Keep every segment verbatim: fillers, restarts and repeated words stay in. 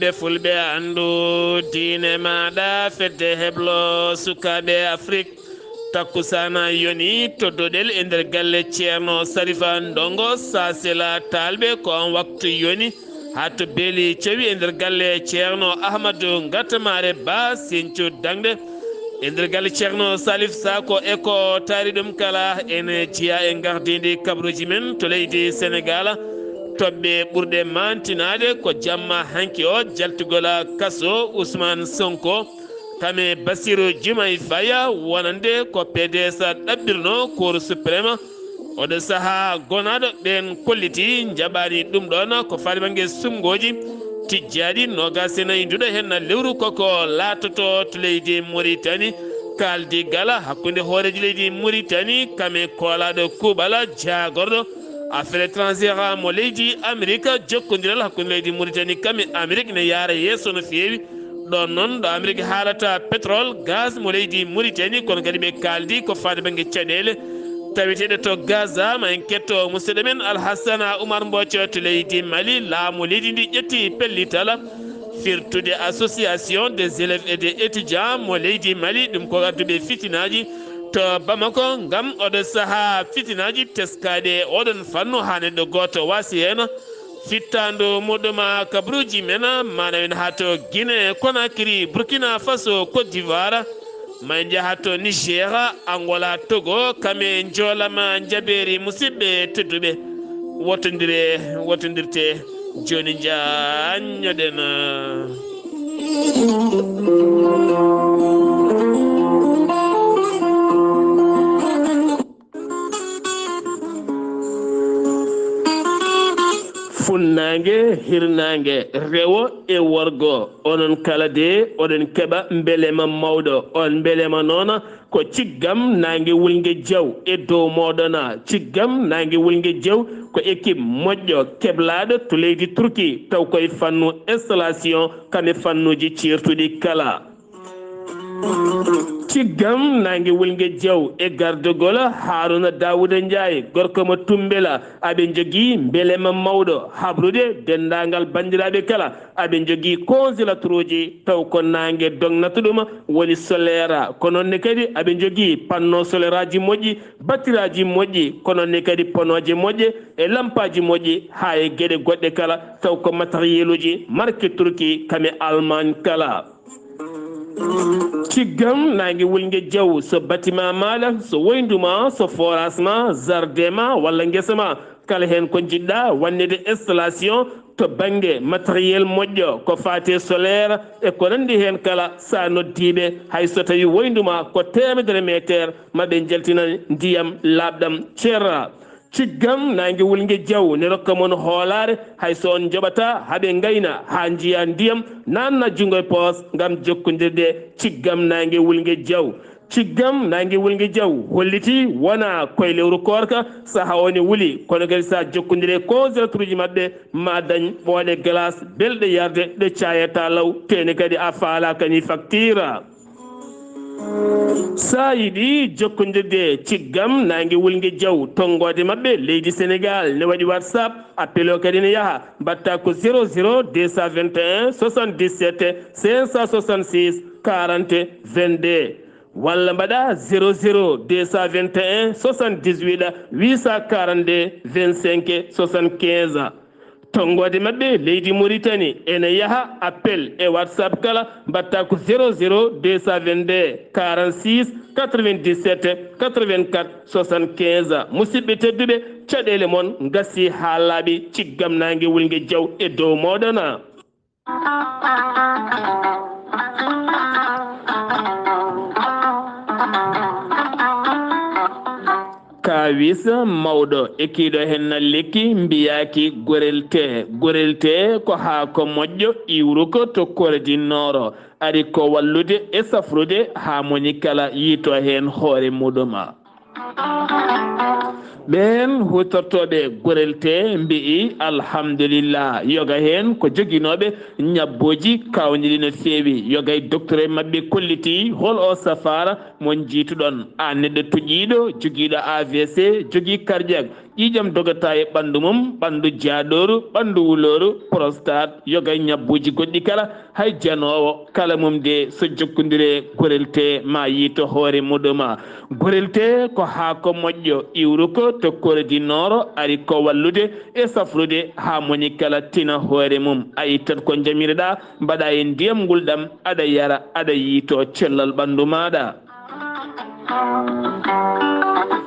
Ɓe fulɓe anndu diine maaɗa, fedde heblo sukaaɓe Afrik. Takkusaana yoni to Doɗel e nder galle Ceerno Sarifa Ndongo Saasela Taalɓe, ko on waktu yoni haa to Beeli Cewi e nder galle Ceerno Ahmadu Ngatamaare Ba Sinthiou Daŋde. E nder galle Ceerno Salif Sako e ko taari ɗum kala, ene jeyaa e ngardiindi kabaruuji men to leydi Senegaal. Toɓɓe ɓurɗe maantinaade ko jamma hanki o, jaltugol kaso Ousmane Sonko, kam e Bassirou Diomaye Faye, wonande ko P D S ɗaɓɓirno Cour suprême. Oɗo sahaa gonaaɗo ɓeen kolliti njaɓaani ɗum ɗoon ko faati bannge suɓngooji tijjaaɗi noogaas e nayi nduɗo heen lewru koko laatoto to leydi Mauritanie. Kaaldigal hakkunde hooreejo leydi Mauritanie kam e koolaaɗo kuuɓal jaagorɗo affaire étrangère mo leydi Amérique, jokkondiral hakkunde leydi Mauritanie kam e Amérique ne yaara yeeso no feewi. Ɗoon noon ɗo Amérique haalata pétrole, gaz mo leydi Mauritanie, kono kadi ɓe kaaldi ko faati bannge caɗeele taweteeɗe to Gaza. Ma en ketto musidɗo men Alhassana Oumar Mbothio to leydi Mali. Laamu leydi ndi ƴetti pellital firtude Association des élèves et des étudiants mo leydi Mali, ɗum ko adduɓe fitinaaji to Bamako, ngam oɗo sahaa fitinaaji teskaaɗe e oɗon fannu haa neɗɗo gooto waasi heen. Fittaandu muɗum kabaruuji men, maana en haa to Guinée Conakry, Burkina Faso, Côte d'Ivoire, ma en njaha to Niger, Angola, Togo, kam e njoolam njabeeri musidɓe tedduɓe. Wotondire, wotondirte, jooni njaanñoɗen. Funnaange, hirnaange, rewo e worgo, onon kala de oɗon keɓa mbelema mawɗo. On mbelema noon ko ciggam naange wulnge jaw e dow mooɗon. Ciggam naange wulnge jaw ko équipe moƴƴo keblaaɗo to leydi Turki, taw koye fannu installation, kam e fannuuji ceertuɗi kala. Ciggam naange wulnge jaw e gardagol Haruna Dawuda Njaay, gorko mo Tumbela, aɓe njogii mbelema mawɗo habrude denndaangal banndiraaɓe kala. Aɓe njogii congélateur uji, taw ko naange dognata ɗum, woni solaire. Ko noon ne kadi aɓe njogii panneau solaire aji moƴƴi, battiraaji moƴƴi, ko noon ne kadi ponooje moƴƴe e lampaaji moƴƴi, haa e geɗe goɗɗe kala, taw ko matériel uji marque Turki, kam e Allemagne kala. Ciggam naange wulnge jaw, so bâtiment maaɗa, so woyndu ma, so forage ma, jardin ma, walla ngesa ma, kala heen ko njiɗɗa wannede installation to bannge matériel moƴƴo, ko faati e solaire e ko nanndi heen kala, so a noddii ɓe, hay so tawii woyndu ma ko teemedere meeteer, ma ɓe njaltinan ndiyam laaɓɗam cer. Ciggam naange wulnge jaw ne rokka mon hoolaare, hay so on njoɓata haɓe ngayna haa njiya ndiyam, naanna junngo e poos ngam jokkondirde. Ciggam naange wulnge jaw. Ciggam naange wulnge jaw holliti wona koye lewru koorka, saha o ne wuli, kono kadi so a jokkondire e congélateur uji maɓɓe, ma dañ ɓooɗe glace belɗe yarde, ɗe caayata law, tee ne kadi a faalaaka ni facture. So a yiɗi jokkondirde e ciggam naange wulnge jaw, tonngoode maɓɓe leydi Senegaal ne waɗi WhatsApp, appel o kadi ne yaha, mbaɗta ko zéro zéro deux cent vingt et un soixante-dix-sept cinq cent soixante-six quarante vingt-deux, walla mbaɗa zéro zéro deux cent vingt et un soixante-dix-huit huit cent quarante-deux vingt-cinq soixante-quinze. Tonngoode maɓɓe leydi Mauritanie ene yaha appel e WhatsApp kala, mbaɗta ko zéro zéro deux cent vingt-deux quarante-six quatre-vingt-dix-sept quatre-vingt-quatre soixante-quinze. Musidɓe tedduɓe, caɗeele mon ngasii haa laaɓi, ciggam naange wulnge jaw e dow mooɗon. Kaawis mawɗo e kiiɗo heen na lekki mbiyaaki gorel tee. Gorel tee ko haako moƴƴo iwruko to Corée du Nord. Ari ko wallude e safrude haa moni kala yiito heen hoore muɗum. Ɓeen huutortooɓe gorel tee mbi'i alhamdulillah, yoga heen ko joginooɓe ñabbooji kaawniiɗi no feewi. Yoga e docteur maɓɓe kolliti hol o safaara mo njiituɗon. Aan neɗɗo tuƴiiɗo, jogiiɗo A V C, jogii cardiaque, Ƴiiƴam dogata e ɓanndu mum, ɓanndu jaaɗooru, ɓanndu wulooru, prostate, yoga e ñabbuuji goɗɗi kala, hay janoowo kala mum de so jokkondire gorel tee ma yiito hoore muɗum. Gorel tee ko haako moƴƴo iwruko to Corée du Nord, ari ko wallude e safrude haa moni kala tina hoore mum. A ittat ko njamiroɗaa, mbaɗaa e ndiyam ngulɗam, aɗa yara, aɗa yiito cellal ɓanndu maaɗa.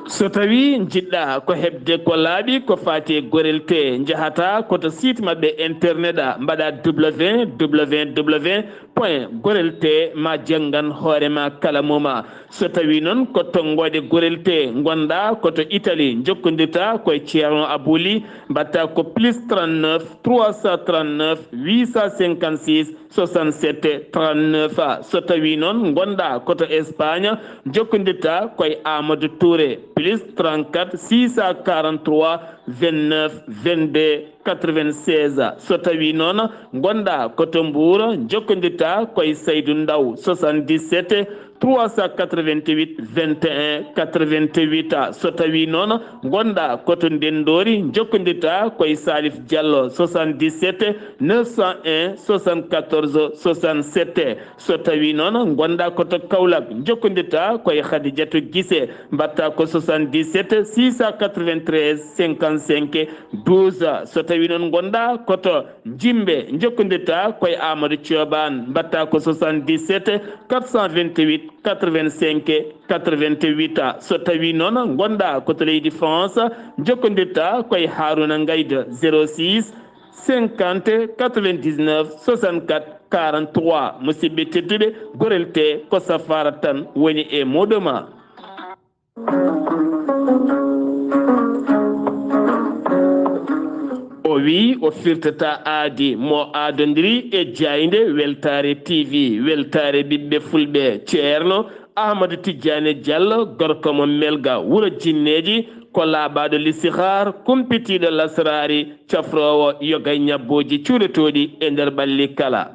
So tawii njiɗɗaa ko heɓde ko laaɓi ko faati e gorel tee, njahataa ko to site maɓɓe internet a, mbaɗaa www point gorel tee ma janngan hoore ma kala mum. So tawii noon ko tonngooɗe gorel tee ngonɗaa ko to Italie, njokkondirtaa ko e Ceerno Abuli, mbaɗtaa ko plus trente-neuf trois cent trente-neuf huit cent cinquante-six soixante-sept trente-neuf. So tawii noon ngonɗaa ko to Espagne, njokkondirtaa ko e Amadou Touré, plus trente-quatre six cent quarante-trois vingt-neuf vingt-deux quatre-vingt-seize. So tawii noon ngonɗaa ko to Mbuur, njokkondirtaa ko e Saydou Ndaw, soixante-dix-sept trois cent quatre-vingt-huit vingt et un quatre-vingt-huit. So tawii noon ngonɗaa ko to Ndenndoori, njokkondirtaa ko e Salif Diallo, soixante-dix-sept neuf cent un soixante-quatorze soixante-sept. So tawii noon ngonɗaa ko to Kaolack, njokkondirtaa ko e Khadijatou Guissé, mbaɗtaa ko soixante-dix-sept six cent quatre-vingt-treize cinquante-cinq douze. So tawii noon ngonɗaa ko to Jimbe, njokkondirtaa ko e Amadou Thioban, mbaɗtaa ko soixante-dix-sept quatre cent vingt-huit quatre-vingt-cinq quatre-vingt-huit. So tawii noon ngonɗaa ko to leydi France, njokkondirtaa ko e Harouna Ngaïda, zéro six cinquante quatre-vingt-dix-neuf soixante-quatre quarante-trois. Musidɓe tedduɓe, gorel tee ko safaara tan woni e muɗum. O wiyi o firtata aadi mo aadondiri e jaaynde Weltaare T V, Weltaare ɓiɓɓe Fulɓe. Ceerno Ahmadu Tijjaani Jallo, gorko mo Melga, wuro Jinneeji, ko laaɓaaɗo listixaar, kumpitiiɗo lasraari, cafroowo yoga e ñabbuuji cuuɗotooɗi e nder ɓalli kala.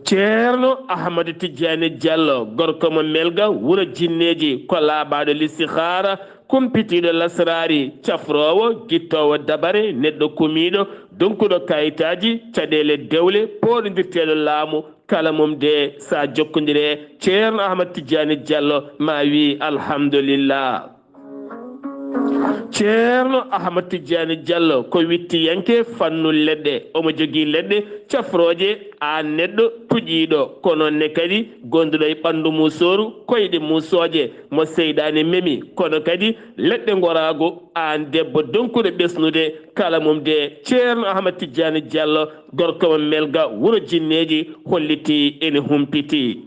Ceerno Ahmadu Tijjaani Jallo, gorko mo Melga, wuro Jinneeji, ko laaɓaaɗo listixaara, kumpitiiɗo lasraari, cafroowo, gittoowo dabare, neɗɗo kumiiɗo, donkuɗo kayitaaji, caɗeele dewle, pooɗondirteeɗo laamu, kala mum de sa jokkondire Ceerno Ahmad Tijjaani Jallo, ma wi alhamdulillah. Ceerno Ahmad Tijjaani Jallo ko wittiyanke fannu leɗɗe. Omo jogii leɗɗe cafrooje, aan neɗɗo tuƴiiɗo, ko noon ne kadi gonduɗo e ɓanndu musooru, koyɗe musooje, mo seyɗaane memi, kono kadi leɗɗe ngoraagu, aan debbo donkuɗo ɓesnude, kala mum de Ceerno Ahmad Tijjaani Jallo, gorko mo Melga, wuro Jinneeji, hollitii ene humpitii.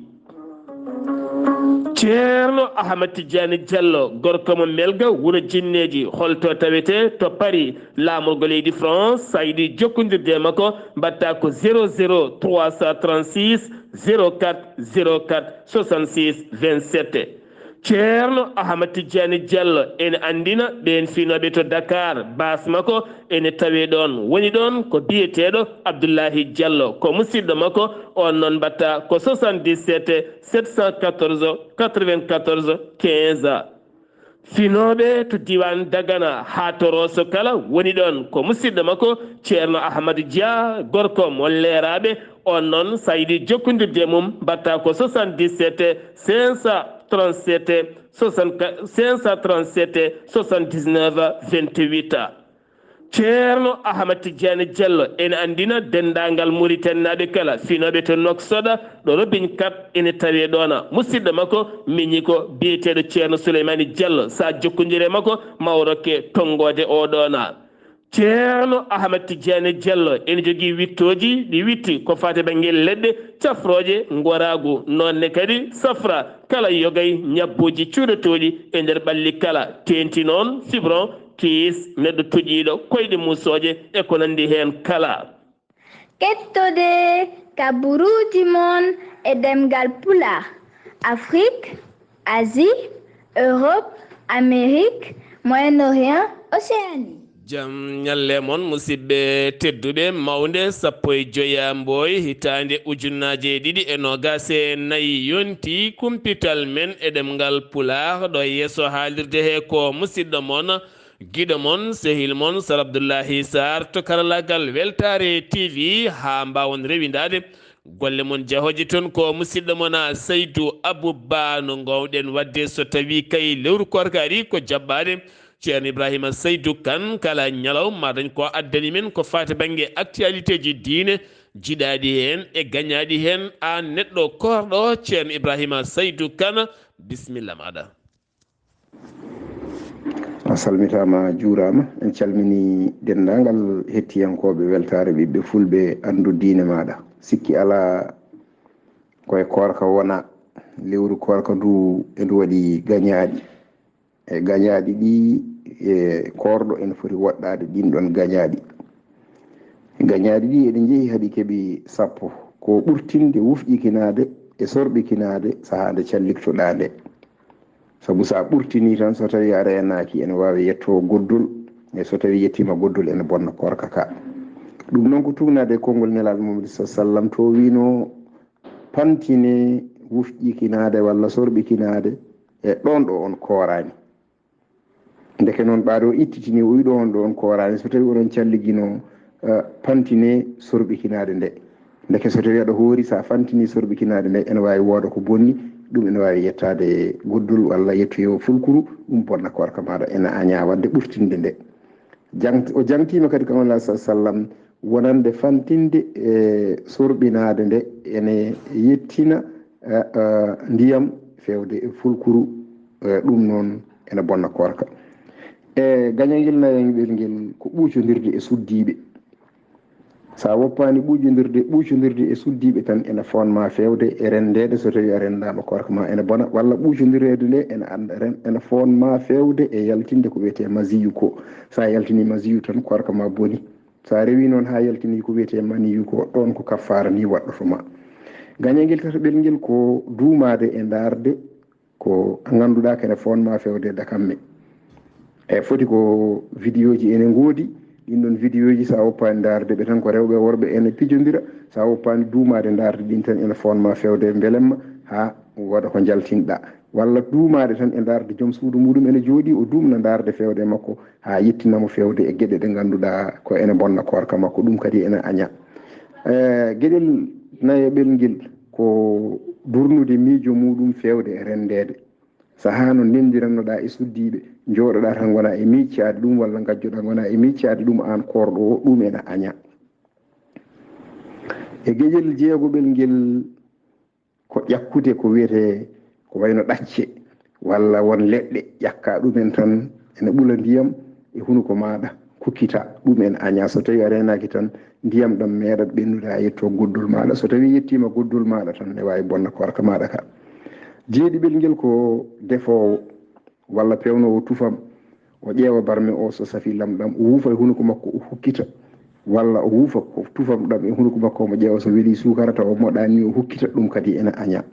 Ceerno Ahmad Tijjaani Jallo, gorko mo Melga, wuro Jinneeji, holto tawetee? To Paris, laamorgo leydi France, sa yiɗi jokkondirde e makko, mbaɗtaa ko zéro zéro trois cent trente-six zéro quatre zéro quatre soixante-six vingt-sept. Ceerno Ahmad Tijjaani Jallo ene anndina ɓeen finooɓe to Dakar, baas makko ene tawee ɗoon. Woni ɗoon ko biyeteeɗo Abdullahi Jallo, ko musidɗo makko, oon noon mbaɗtaa ko soixante-dix-sept sept cent quatorze quatre-vingt-quatorze quinze. Finooɓe to diiwaan Dagana haa to Rooso kala, woni ɗoon ko musidɗo makko Ceerno Ahmadu Dia, gorko mo Leeraaɓe, oon noon sa yiɗi jokkondirde e mum, mbaɗtaa ko soixante-dix-sept cinq cent trente-sept soixante-quatre, cinq cent trente-sept soixante-dix-neuf vingt-huit. Ceerno Ahmad Tijjaani Jallo ene anndina denndaangal Muritaninaaɓe kala, finooɓe to Nouakchott, ɗo Robin Kat ene tawee ɗoona. Musidɗo makko miñi ko biyeteeɗo Ceerno Suleymaani Jallo, sa jokkondire makko, ma o rokke tonngoode o ɗoona. Ceerno Ahmad Tijjaani Jallo ene jogii wittooji ɗi witti ko faati bannge leɗɗe cafrooje, ngoraagu, noon ne kadi safra, kala yogay ñabbuuji cuuɗotooɗi e nder ɓalli kala, teenti noon fibron, kiis, neɗɗo tuƴiiɗo, koyɗe musooje e ko nanndi heen kala. Kettode kaburuuji mon e ɗemngal Pulaar, Afrique, Asie, Europe, Amérique, Moyen-Orient, Océanie. Jam ñalle mon, musidɓe tedduɓe. Mawnde sappo e joya mboy hitaande ujunnaaje ɗiɗi e noogaas e nayi yonti kumpital men e ɗemngal Pulaar. Ɗo yeeso haalirde he ko musidɗo mon, giɗo mon, sehil mon, Sar Abdullahi Sarr to karallaagal Weltaare T V. Haa mbaawon rewindaade golle mon jahooje toon, ko musidɗo mon a Saydu Abu Ba no ngoowɗen waɗde so tawii kay lewru koorka ari ko jaɓɓaade Ceerno Ibrahima Saydu Kan. Kala ñalawma ma dañ ko addani men ko faati bannge actualité ji diine, jiɗaaɗi heen e gañaaɗi heen. Aan neɗɗo koorɗo, Ceerno Ibrahima Saydu Kan, bisimilla maaɗa. A salmitaama, a juuraama. En calminii denndaangal hettiyankooɓe Weltaare Ɓiɓɓe Fulɓe Anndu Diine Maaɗa. Sikki alaa, ko e koorka wonaa. Lewru koorka ndu, e ndu waɗi gañaaɗi. E gañaaɗi ɗi, e koorɗo ene foti woɗɗaade ɗiin ɗoon gañaaɗi. Gañaaɗi ɗi eɗi njehi haa ɗi keɓi sappo. Ko ɓurtinde wufƴikinaade e sorɓikinaade sahaa nde calliktoɗaa nde. Sabu so a ɓurtinii tan, so tawii a reenaaki, ene waawi yetto goddol, e so tawii yettiima goddol, ene bonna koorka ka. Ɗum noon ko tuugnaade e konngol Nelaaɗo Muhammadu, sallallaahu alayhi wa sallam, to wiino: "Pantine wufƴikinaade walla sorɓikinaade e ɗoon ɗo on kooraani." Ndeke noon, ɓaaɗo ittitini, o wiɗo on ɗo on kooraani, so tawii oɗon calligino, eh, pantine sorɓikinaade nde. Ndeke so tawii aɗa hoori, so a fantini sorɓikinaade nde, ene waawi wooda ko bonni, ɗum ene waawi yettaade goddol walla yettoyoo fulkuru, ɗum bonna koorka maaɗa, ene añaa waɗde ɓurtinde nde. Jang-, o jangtiima kadi ko Annabi, sallallaahu alayhi wa sallam, wonande fantinde e sorɓinaade nde ene yettina, eh, eh, ndiyam feewde e fulkuru, eh, ɗum noon ene bonna koorka. E gañal ngel nayanɓel ngel ko ɓuucondirde e suddiiɓe. So a woppaani ɓuucondirde, ɓuucondirde e suddiiɓe tan ene fonnoo ma feewde e renndeede, so tawii a renndaama koorka ma ene bona, walla ɓuucondireede nde ene annda ren-, ene fonnoo ma feewde e yaltinde ko wiyetee maziyu ko. So a yaltinii maziyu tan, koorka ma boni. So a rewii noon haa yaltinii ko wiyetee maniyu ko, ɗoon ko kaffaara ni waɗɗoto ma. Gañal ngel tataɓel ngel ko duumaade e ndaarde ko ngannduɗaa ko ene fonnoo ma feewde dakamme. E foti ko vidéo ji ene ngoodi, ɗiin ɗoon vidéo ji, so a woppaani ndaarde ɓe tan, ko rewɓe e worɓe ene pijondira. So a woppaani duumaade ndaarde ɗiin tan, ene fonnoo ma feewde mbelemma haa wooda ko njaltinɗaa. Walla duumaade tan e ndaarde joom suudu muuɗum ene jooɗii, o duumna ndaarde feewde e makko haa yettina mo feewde e geɗe ɗe ngannduɗaa ko ene bonna koorka makko, ɗum kadi ene añaa. E, geɗel nayaɓel ngel ko durnude miijo muuɗum feewde e renndeede. Sahaa no ndenndirannoɗaa e suddiiɓe, njooɗoɗaa tan ngonaa e miicaade ɗum, walla ngajjoɗaa ngonaa e miicaade ɗum, aan koorɗo o, ɗum ene añaa. E geɗel jeegoɓel ngel, ko ƴakkude ko wiyetee, ko wayno ɗacce walla won leɗɗe, ƴakkaa ɗumen tan ene ɓula ndiyam e hunuko maaɗa, kukkita, ɗum ene añaa. So tawii a reenaaki tan, ndiyam ɗam meeɗat ɓennude haa yetto goddol maaɗa. So tawii yettiima goddol maaɗa tan, ne waawi bonna koorka maaɗa ka. Jeeɗiɓel ngel ko defoowo walla peewnoowo tufam, o ƴeewa barme o, so safii lamɗam, o wuufa e hunuko makko, o hukkita, walla o wuufa ko tufam ɗam e hunuko makko, omo ƴeewa so welii suukara, tawa o moɗaani, o hukkita, ɗum kadi ene añaa.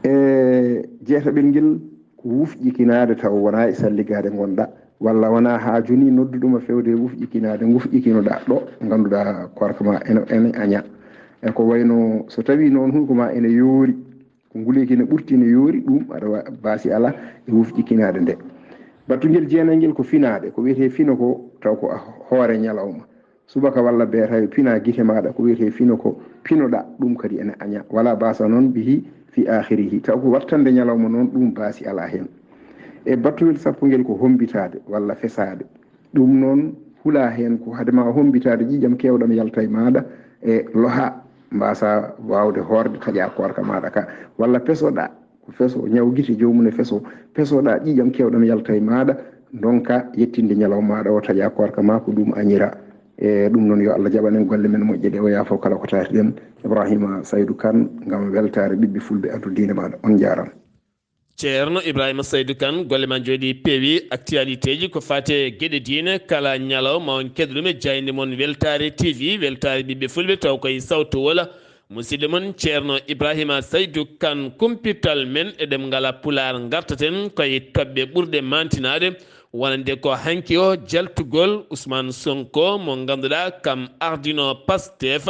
E jeetaɓel ngel ko wufƴikinaade tawa wonaa e salligaade ngonɗaa, walla wonaa haa jooni nodduɗo ma feewde e wufƴikinaade, ngufƴikinoɗaa ɗo ngannduɗaa koorka ma ene, ene añaa. E ko wayno so tawii noon hunuko ma ene yoori, ko nguleeki ne ɓurti ne yoori, ɗum aɗa wa-, baasi alaa e wufƴikinaade nde. Battungel jeenay ngel ko finaade, ko wiyetee fino ko taw ko a hoore ñalawma. Subaka walla beeta yo pina gite maaɗa, ko wiyetee fino ko pinoɗaa, ɗum kadi ene añaa. Wala baasa noon bihi fi aakhirihi. Taw ko wattande ñalawma noon, ɗum baasi alaa heen. E battungel sappo ngel ko hombitaade walla fesaade. Ɗum noon, hulaa heen ko hade ma hombitaade ƴiiƴam keewɗam yalta e maaɗa e loha, mbaasa waawde hoorde taƴaa koorka maaɗa ka, walla pesoɗaa, ko feso, ñaw gite joomum e feso, pesoɗaa ƴiiƴam keewɗam yalta e maaɗa, ndonka yettinde ñalawma maaɗa o taƴaa koorka ma, ko ɗum añira. E ɗum noon, yo Allah jaɓan en golle men moƴƴe ɗe, o yaafo kala ko taati ɗen. Ibrahima Saydu Kan, ngam weltaare ɓiɓɓe fulɓe addu diine maaɗa. On njaaraama. Ceerno Ibrahima Saydu Kan, golle ma njooɗi peewi. Actualité ji ko faati e geɗe diine, kala ñalawma on keɗo ɗum e jaaynde mon Weltaare T V, Weltaare ɓiɓɓe fulɓe, taw koye sawto wola. Musidɗo mon Ceerno Ibrahima Saydu Kan, kumpital men e ɗemngal Pulaar. Ngartaten koye toɓɓe ɓurɗe mantinaade, Wonande ko hanki o jaltugol Ousmane Sonko mo ngannduɗaa kam ardino Pastef.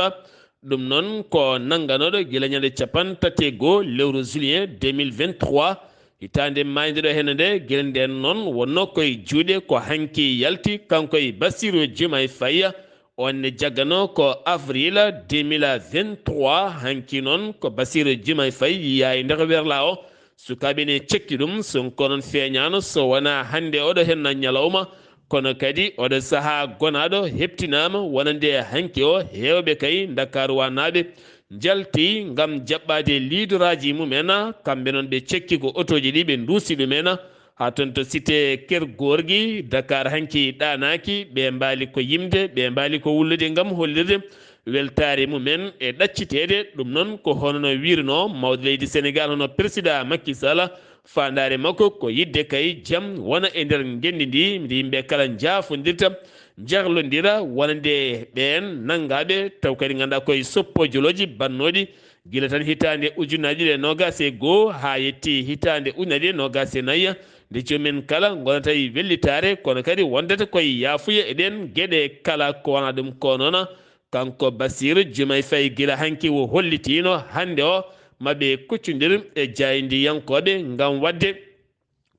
Ɗum noon ko nannganooɗo gila ñande capanɗe tati e goo lewru juillet deux mille vingt-trois. Hitaande maayde ɗo heen nde, gila ndeen noon wonnoo koye juuɗe ko hanki yalti kanko e Bassirou Diomaye Faye. On ne jagganoo ko avril deux mille vingt-trois, hanki noon ko Bassirou Diomaye Faye yiyaa e nder werlaa o. Sukaaɓe ne cekki ɗum, Sonko noon feeñaano so wonaa hannde oɗo henna ñalawma, kono kadi oɗo sahaa gonaaɗo heɓtinaama wonande hanki o. Heewɓe kay Ndakaaru waanaaɓe njalti ngam jaɓɓaade liidoraaji mumen, kamɓe noon ɓe cekki ko otooji ɗi ɓe nduusi ɗumen. Haa toon to cité Keur Gorgui, Dakar hanki ɗaanaaki, ɓe mbaali ko yimde, ɓe mbaali ko wullude ngam hollirde weltaare mumen e ɗacciteede. Ɗum noon ko hono no wiirnoo mawɗo leydi Senegaal, hono Président Macky Sall, faandaare makko ko yiɗde kay jam wona e nder ngenndi ndi, ndi yimɓe kala njaafondirta, njahlondira, wonande ɓeen nanngaaɓe, taw kadi ngannduɗaa koye soppojolooji bannooɗi gila tan hitaande ujunnaji ɗiɗi e noogaas e goo haa yetti hitaande ujunnaji ɗiɗi e noogaas e nayi, nde joomum en kala ngonata e wellitaare, kono kadi wondata koye yaafuya e ɗeen geɗe kala. Ko wonaa ɗum ko noon, kanko Bassirou Diomaye Faye gila hanki o hollitiino hannde o maɓe kuccondir e jaayndiyankooɓe ngam waɗde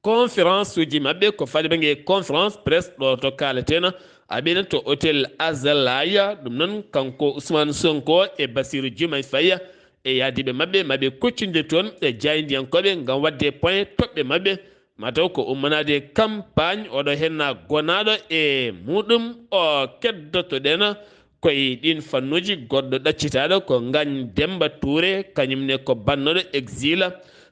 conférence uji maɓɓe ko faade bannge conférence presse ɗo to kaalaten aɓena to hôtel Azalaya. Ɗum noon kanko Ousmane Sonko e Bassirou Diomaye Faye e yaadiiɓe maɓɓe maɓe kuccondir toon e jaayndiyankooɓe ngam waɗde point toɓɓe maɓɓe, mataw ko ummanaade campagne oɗo henna gonaaɗo e muɗum o. Keddotoɗen koye ɗiin fannuuji, goɗɗo ɗaccitaaɗo ko Ngagne Demba Touré, kañum ne ko bannooɗo exil,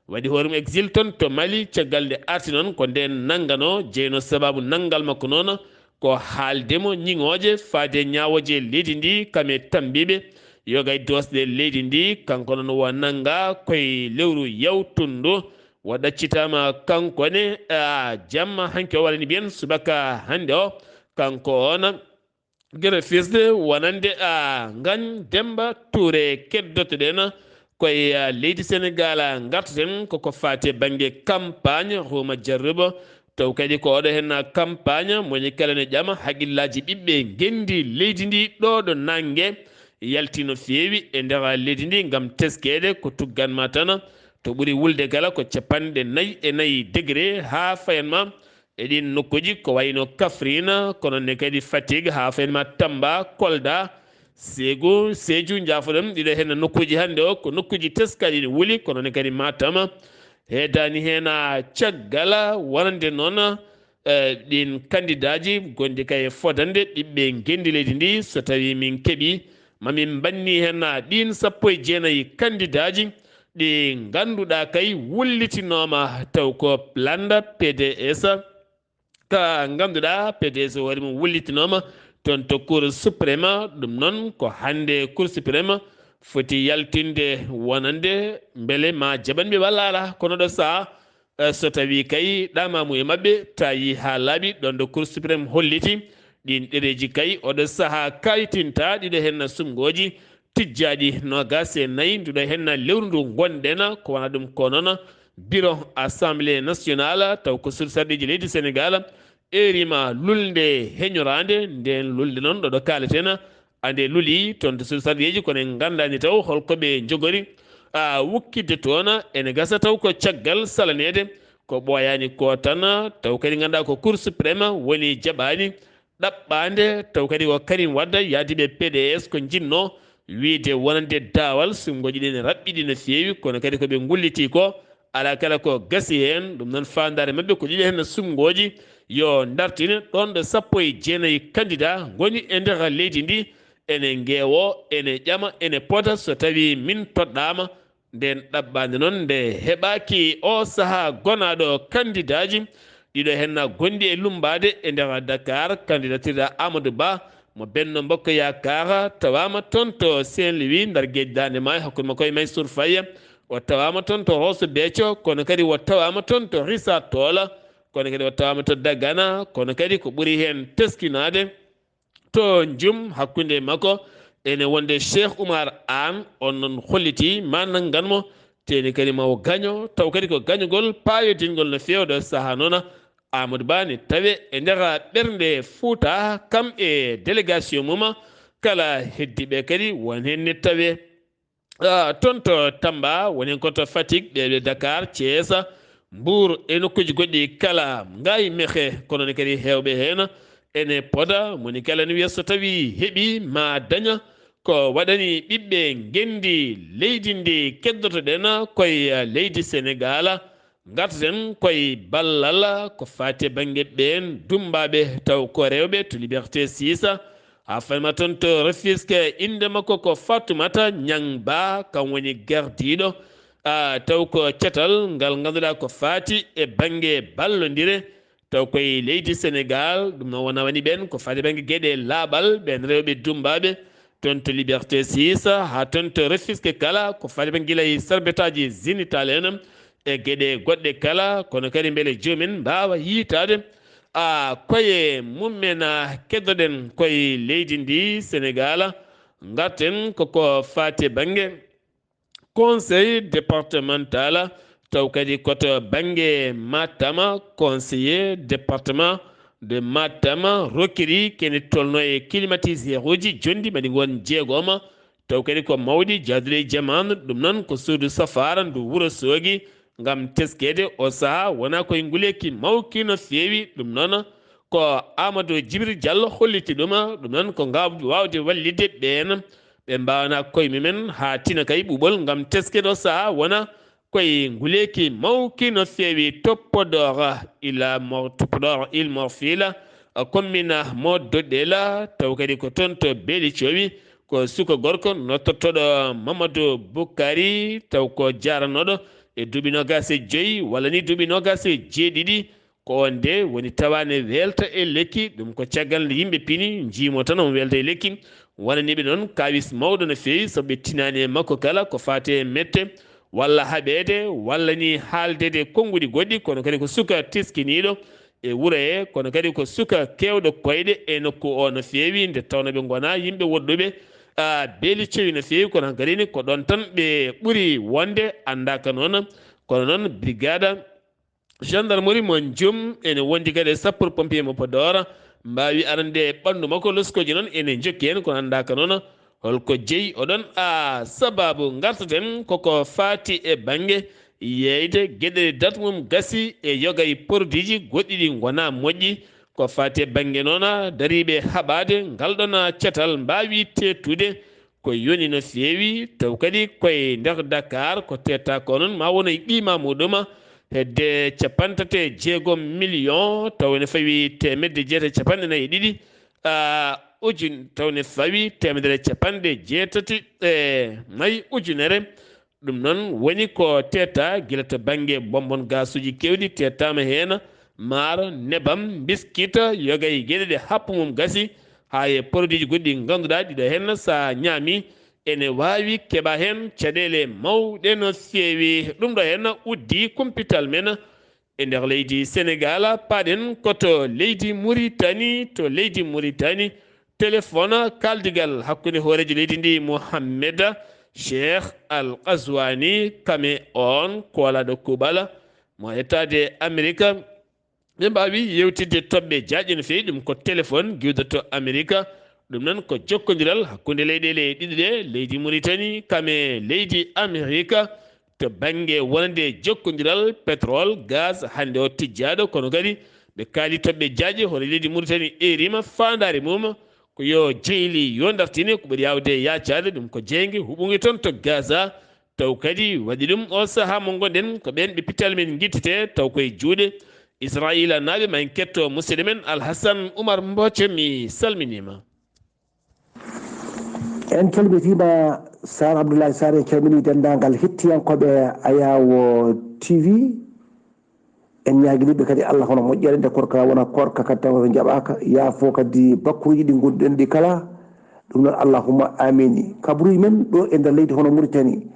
waɗi hoore mum exil toon to Mali. Caggal nde arti noon ko ndeen nannganoo, jeynoo sabaabu nanngal makko noon ko haalde mo ñiŋooje faade ñaawooje leydi ndi kam e tammbiiɓe yoga e doosɗe leydi ndi. Kanko noon o nanngaa koye lewru yawtundu, o ɗaccitaama kanko ne, a, jamma hanki o walla ni mbiyen subaka hannde o. Kanko oon greffier wonande, a, Ngagne Demba Touré. Keddotoɗen koye, a, leydi Senegaal, a, ngartoten koko faati e bannge campagne Houma Diarruba. Taw kadi ko oɗo henna campagne, moni kala ne ƴama haqillaaji ɓiɓɓe ngenndi leydi ndi ɗo ɗo nannge yalti no feewi e nder leydi ndi ngam teskeede ko tugganma tan to ɓuri wulde kala ko capanɗe nayi e nayi degré haa fayanma e ɗiin nokkuuji ko wayno Kaffrine, kono ne kadi Fatick, haa fayanma Tamba, Kolda, Ségou, Sédhiou, njaafoɗon, ɗiɗo heen nokkuuji hannde o ko nokkuuji teskaaɗi ne wuli, kono ne kadi Matam. Heedaani heen caggal wonande noon, eh, ɗiin kandidaaji gonɗi kay e fodande ɓiɓɓe ngenndi leydi ndi. So tawii min keɓii, ma min mbanni heen ɗiin sappo e jeenayi kandidaaji ɗi ngannduɗaa kay wullitinooma taw ko lannda P D S, ka ngannduɗaa P D S hoore mum wullitinooma toon to Cour suprême. Ɗum noon ko hannde Cour suprême foti yaltinde wonande mbele ma jaɓan ɓe walla alaa. Kono ɗo sahaa, eh, so tawii kay ɗamamu e maɓɓe tawi haa laaɓi, ɗoon ɗo Cour suprême holliti ɗiin ɗereeji kay oɗo sahaa kayitinta ɗiɗo heen sumngooji tijjaaɗi noogaas e nayi nduɗo heen lewru ndu ngonɗen. Ko wona ɗum ko noon bureau Assemblée nationale, taw ko sursarɗeeji leydi Senegaal, eerima lulnde heñoraande. Ndeen lulnde noon ɗo ɗo kaaleten, ande luli toon to sursarɗeeji, kono en nganndaani taw holko ɓe njogori, a, wukkitde toon. Ene gasa taw ko caggal salaneede ko ɓooyaani ko tan, taw kadi ngannduɗaa ko Cour suprême woni jaɓaani ɗaɓɓaande, taw kadi ko Karim Wade, yaadiiɓe P D S ko njinnoo wiyde wonande daawal, suɓngooji ɗi ne raɓɓiɗi no feewi, kono kadi ko ɓe ngulliti ko, alaa kala ko gasi heen. Ɗum noon, faandaare maɓɓe ko ɗiɗo heen suɓngooji yo ndartine, ɗoon ɗo sappo e jeenayi candidat ngoni e nder leydi ndi, ene ngeewo, ene ƴama, ene pota, so tawii min toɗɗaama, ndeen ɗaɓɓaande noon nde heɓaaki o sahaa gonaaɗo kandidaaji ɗiɗo heen gonɗi e lummbaade e nder Dakar, kandidatir Amadou Ba mo Benno Bokk Yaakaar tawaama toon to Saint-Louis, ndar geeƴi Daande Maayo, hakkunde makko e Mansour Faye. O tawaama toon to Rosso Béthio, kono kadi o tawaama toon to Richard Toll, kono kadi o tawaama to Dagana, kono kadi ko ɓuri heen teskinaade, to Njum hakkunde makko ene wonde Cheikh Oumar Anne, on noon holliti ma nanngan mo, teeni kadi ma o gaño, taw kadi ko gañogol paayodingol no feewde sahaa noon. Amadou Ba ne tawe e nder ɓernde Fuuta, kam e délégation mum kala. Heddiiɓe kadi won heen ne tawe, ah, toon to Tamba, won heen ko to Fatick, ɓe ɓe Dakar, Thiès, Mbour e nokkuuji goɗɗi kala. Ngaay mehe, kono ne kadi heewɓe heen ene poda, moni kala ne wiya so tawii heɓi ma daña ko waɗani ɓiɓɓe ngenndi leydi ndi keddoto-ɗen koye leydi Senegaal. Ngarten koye ballal ko faati e bannge ɓeen dummbaaɓe, taw ko rewɓe, to Liberté six. Haa fayma toon to Rufisque, innde makko ko Fatoumata Niang Ba, kam woni gardiiɗo, ah, taw ko catal ngal ngannduɗaa ko faati e bannge ballondire, taw koye leydi Senegaal. Ɗum noon wona woni ɓeen ko faati e bannge geɗe laaɓal, ɓeen rewɓe dummbaaɓe, toon to Liberté six, haa toon to Rufisque kala, ko faati e bannge gila e sarbetaaji génital en e geɗe goɗɗe kala, kono kadi mbele joomum en mbaawa yiytaade, a, koye mum en, a, keddoɗen koye leydi ndi Senegaal. Ngarten koko faati e bannge conseil départemental, taw kadi ko to bannge Matam, conseiller département de Matam rokkiri kene tolno e climatiseur uji jonɗi mbaɗi ngon jeegoma, taw kadi ko mawɗi jaaduɗo e jaman. Ɗum noon ko suudu safaara ndu Wuro Soogi ngam teskeede o sahaa wona koye nguleeki mawki no feewi. Ɗum noon ko Amadou Djibril Diallo holliti ɗum. Ɗum noon ko ngam waawde wallitde ɓeen ɓe mbaawana koye mumen haa tina kay ɓuuɓol ngam teskeede o sahaa wona koye nguleeki mawki no feewi to Podor, ila mo, to Podor, il mo fiila, commune mo Doɗɗela, taw kadi ko toon to Beeli Cowi, ko suka gorko nottortoɗo Mamadou Boukari, taw ko jaaranooɗo e duuɓi noogaas e joyi walla ni duuɓi noogaas e jeeɗiɗi, ko oon de woni tawaane weelta e lekki. Ɗum ko caggal nde yimɓe pini, njiimo tan omo weelta e lekki. Wonaniiɓe noon kaawis mawɗo no feewi, sabu ɓe tinaani e makko kala ko faati e mette walla haɓeede walla ni haaldeede e konnguɗi goɗɗi, kono kadi ko suka teskiniiɗo e wuro he, kono kadi ko suka keewɗo koyɗe e nokku o no feewi, nde tawnoo ɓe ngonaa yimɓe woɗɗuɓe, a, Beeli Cowi no feewi, kono hankadi ni ko ɗoon tan ɓe ɓuri wonde, anndaaka noon. Kono noon brigade gendarmerie mo Njum ene wondi kadi e sapeur pompier mo Podor, mbaawi arande ɓanndu makko. Loskooji noon ene njokki heen, kono anndaaka noon holko jeyi oɗon. A, sababu ngartaten koko faati e bannge yeeyde geɗe dat mum gasi e yoga e produit ji goɗɗi ɗi ngonaa moƴƴi. Ko faati e bannge noon dariiɓe haɓaade ngal ɗoon catal mbaawi teetude ko yoni no feewi, taw kadi koye nder Dakar ko teetaa ko noon ma won e ɓiima muɗum hedde capanɗe tati e jeegom million, taw ene fawi teemedde jeetati e capanɗe nayi e ɗiɗi, a, ujun-, taw ne fawi teemedere e capanɗe jeetati e nayi ujunere. Ɗum noon woni ko teetaa gila to bannge bonbon gaasuuji keewɗi teetaama heen, maaro, nebam, mbiskit, yoga e geɗe ɗe happu mum gasi, haa e produit ji goɗɗi ɗi ngannduɗaa ɗiɗo heen so a ñaami ene waawi keɓa heen caɗeele mawɗe no feewi. Ɗum ɗo heen uddi kumpital men e nder leydi Senegaal. Paaɗen ko to leydi Muritani, to leydi Muritani, téléphone, kaaldigal hakkunde hooreejo leydi ndi Mohamed Cheikh Al Qazwani, kame on koolaɗo kuuɓal mo etaade Amerika. Ɓe mbaawi yewtidde toɓɓe jaajɗe no feewi, ɗum ko téléphone giwdo to Amerika. Ɗum noon ko jokkondiral hakkunde leyɗeele ɗiɗi ɗe, leydi Muritani kame leydi Amerika, to bannge wonande jokkondiral pétrole, gaz, hannde o tijjaaɗo, kono kadi ɓe kaali toɓɓe jaajɗe hono leydi Muritani erima faandaare mum ko yo jeyli yo dartine ko ɓuri yaawde yaacaade, ɗum ko jeynge huɓunge toon to Gaza. Taw kadi waɗi ɗum o sahaa mo ngonɗen ko ɓeen ɓe pital men ngittete taw koye juuɗe Israayiila naaɓe. Ma en ketto musidɗo men Alhasan Umar Mboco, mi salminiima. En calmitiima Sar Abdoulaye Sar, en calminii denndaangal hettiyankooɓe Ayaawo T V. En ñaaginiiɓe kadi Allah hono moƴƴere nde korka wona korka kadi tawa ɓe njaɓaaka, yaafo kadi bakkuruuji ɗi ngonduɗen ɗi kala. Ɗum noon allahumma amini. Kabaruuji men ɗo e nder leydi hono Mauritanie,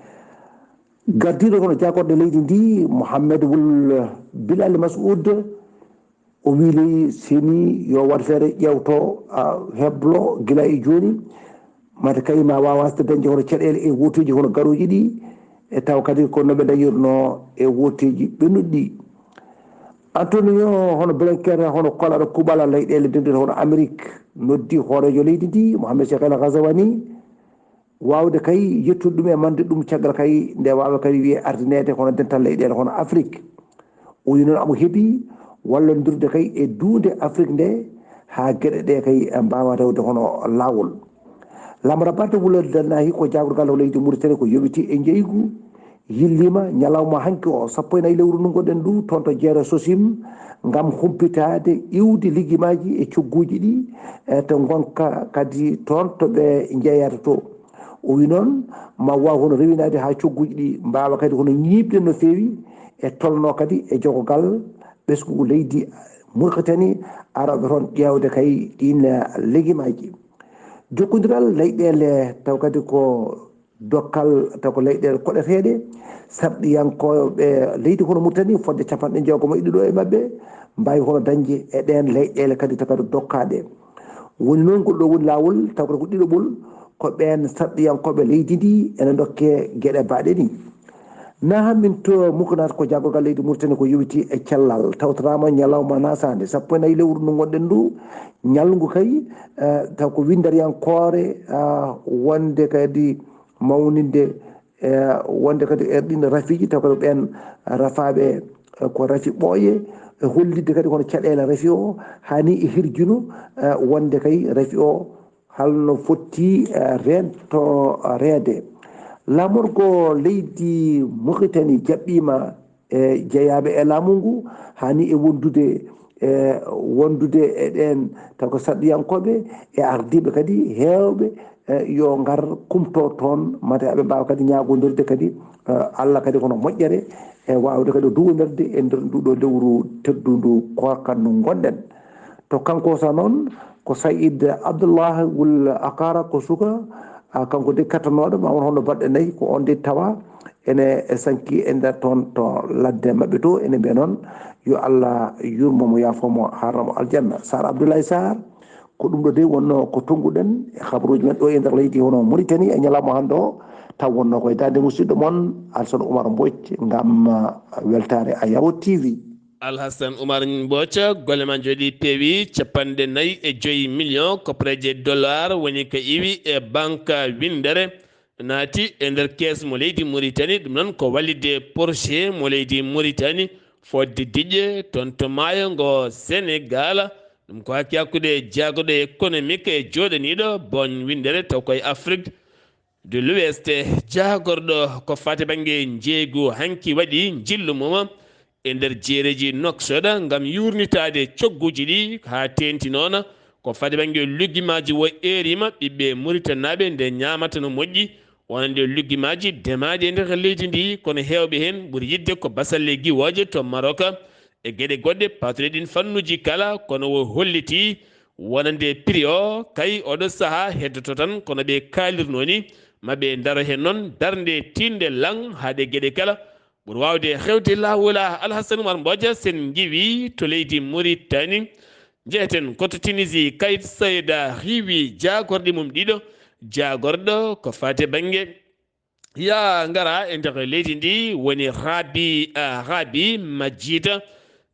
gardiiɗo hono jaagorɗe leydi ndi Mohamed Wul Bilal Masoud, o wii ley seni yo waɗ feere ƴeewto, a, heblo gila e jooni, mate kay ma waaw wasde dañde hono caɗeele e wooteeji hono garooji ɗi, e taw kadi ko no ɓe dañirno e wooteeji ɓennuɗi ɗi. Antonio hono Blinken, hono kolaɗo kuɓala leyɗeele denduɗe hono Amérique, noddi hooreejo leydi ndi, Mohamed Cheikh El Ghazawani, waawde kay yettude ɗum e mande ɗum caggal kay nde waawa kadi wiye ardineede hono dental leyɗeele hono Afrique. O wi noon amo heɓi wallondirde kay e duunde Afrique nde haa geɗe ɗe kay mbaawa rewde hono laawol. Lamra Barde Wulal Dannahi ko jaagorgal o leydi Mauritanie ko yowiti e njeygu yilliima ñalawma hanki o, sappo e nayi lewru ndu ngonɗen ndu, toon to Jeere Sosim, ngam humpitaade iwde liggimaaji e cogguuji ɗi, e to ngonka kadi toon to ɓe njeyata to. O wi noon, ma waaw hono rewinaade haa cogguuji ɗi mbaawa kadi hono ñiiɓde no feewi, e tolno kadi e jogogal ɓesngu leydi Mauritanie arooɓe toon ƴeewde kay ɗiin liggimaaji. Jokkondiral leyɗeele taw kadi ko dokkal taw ko leyɗeele koɗeteeɗe, sarɗiyankooɓe leydi hono Mauritanie fodde capanɗe jeegom e ɗiɗo e maɓɓe mbaawi hono dañde e ɗeen leyɗeele kadi taw kadi dokkaaɗe. Woni noon ko ɗo woni laawol taw kadi ko ɗiɗoɓol ko ɓeen sarɗiyankooɓe leydi ndi ene ndokke geɗe baaɗe ni. Na min to Mukunat ko jaagorgal leydi Mauritanie ko yowiti e cellal tawtoraama ñalawma nasaande sappo e nayi lewru ndu ngonɗen ndu, ñalngu kay, eh, taw ko winndariyankoore, ah, wonde kadi mawninde, eh, wonde kadi e ɗin rafiiji, taw kadi ɓeen rafaaɓe, eh, ko rafi ɓooye, e hollitde kadi hono caɗeele rafi o, hani e hirjino, eh, wonde kay rafi o halno fotti, eh, rento, eh, reede. Laamorgo leydi Mauritanie jaɓɓiima e jeyaaɓe e laamu ngu, hani e wondude, e wondude e ɗeen taw ko sarɗiyankooɓe e ardiiɓe kadi heewɓe, e yo ngar kumto toon, mate aɓe mbaawa kadi ñaagondirde kadi, e Allah kadi kono moƴƴere e waawde kadi duwondirde e nder nduɗo lewru teddundu koorka ndu ngonɗen. To kanko sa noon ko Saïd Abdullah Wul Akara ko suka, a, kanko de kattanooɗo ma won hono baɗɗe nayi ko on de tawa ene sanki e nder toon to ladde maɓɓe to ene mbiya noon yo Allah yurmo mo yaafo mo harna mo aljanna. Sar Abdoulaye Sarr ko ɗum ɗo de wonno ko tonnguɗen e habaruuji men ɗo e nder leydi hono Mauritanie e ñalawma hannde o taw wonno koye daande musidɗo mon Alsane Oumar Mbodj ngam, a, weltaare Ayawo T V. Alhasan Umar Mbooca, golle ma njooɗi peewi, capanɗe nayi e joyi million koppareeje dollar woni ko iwi e banque winndere naati e nder kees mo leydi Mauritanie, ɗum noon ko wallitde projet mo leydi Mauritanie fodde diƴƴe toon to maayo ngo Sénégal. Ɗum ko hakki hakkude jaagoɗo économique e jooɗaniiɗo banque winndere taw koye Afrique de l'Ouest, jaagorɗo ko fate bannge njeeygu hanki waɗi njillu mum e nder jeereji Nouakchott ngam yuurnitaade cogguuji ɗi haa teenti noon ko fate bannge luggimaji wo eerima ɓiɓɓe Mauritanie naaɓe nde ñaamata no moƴƴi wonande luggimaji demaaɗi e nder leydi ndi kono heewɓe heen ɓuri yiɗde ko basalle giwooje to Maroc e geɗe goɗɗe patruɗe ɗin fannuji kala kono wo holliti wonande prix o kay oɗo saha heddoto tan kono ɓe kaalirno ni maɓe daro heen noon darnde tinde lang haade geɗe kala ɓuri wawde hewde lawol. Alhassane Oumar Mbodia sen ngiwi to leydi Mauritanie, jeyeten ko to Tunisie, Kayit Sayda hiwi jaagorɗe mum ɗiɗo, jaagorɗo ko fate bannge ya ngara e nder leydi ndi woni Rabi, ah, Rabi Majjita